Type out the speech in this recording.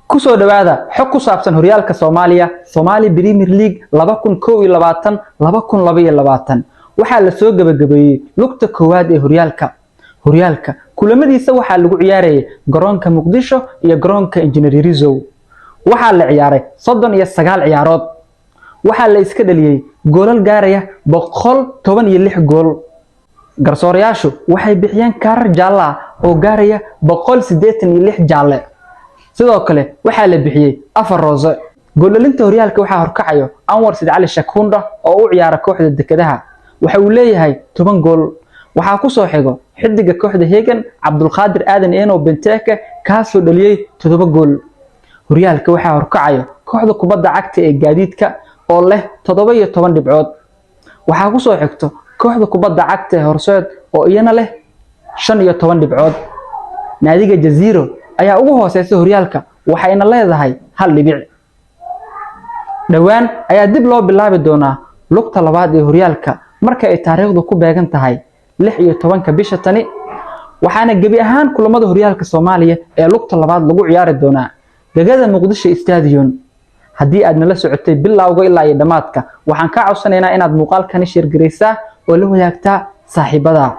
Kusoo dhawaada xog ku saabsan horyaalka Soomaaliya, Somali Premier League 2021 2022. Waxaa la soo gabagabeeyey lugta koowaad ee horyaalka. Horyaalka kulamadiisa waxaa lagu ciyaarayay garoonka Muqdisho iyo garoonka Injineer Yarisow. Waxaa la ciyaaray 39 ciyaarood. Waxaa la iska dhaliyey goolal gaaraya 116 gool. Garsoorayaashu waxay bixiyeen kaarar jaalle ah oo gaaraya 186 jaalle. Sidoo kale waxaa la bixiyey 4 roose. Goolalinta horyaalka waxaa horkacayo Anwar Sid Cali Shakunda oo u ciyaara kooxda Dekedaha. Waxa uu leeyahay 10 gool. Waxaa ku soo xigo xidiga kooxda Hegan, Cabdulqaadir Aadan Eno Benteke, kaasoo dhaliyey 7 gool. Horyaalka waxaa horkacayo kooxda kubadda cagta ee Gaadiidka oo leh 17 dhibcood. Waxaa ku soo xigto kooxda kubadda cagta ee Horseed oo iyana leh 15 dhibcood. Naadiga Jazeera ayaa ugu hooseysa horyaalka, waxayna leedahay 1 dhibic. Dhowaan ayaa dib loo bilaabi doonaa lugta labaad ee horyaalka marka ay taariikhdu ku beegan tahay 16-ka bisha tani, waxaana gebi ahaan kulamada horyaalka Soomaaliya ee lugta labaad lagu ciyaari doonaa gegada Muqdisho Stadium. Haddii aad nala socotay bilowga ilaa iyo dhammaadka, waxaan kaa codsanaynaa inaad muuqaalkani share garaysaa oo la wadaagtaa saaxiibada.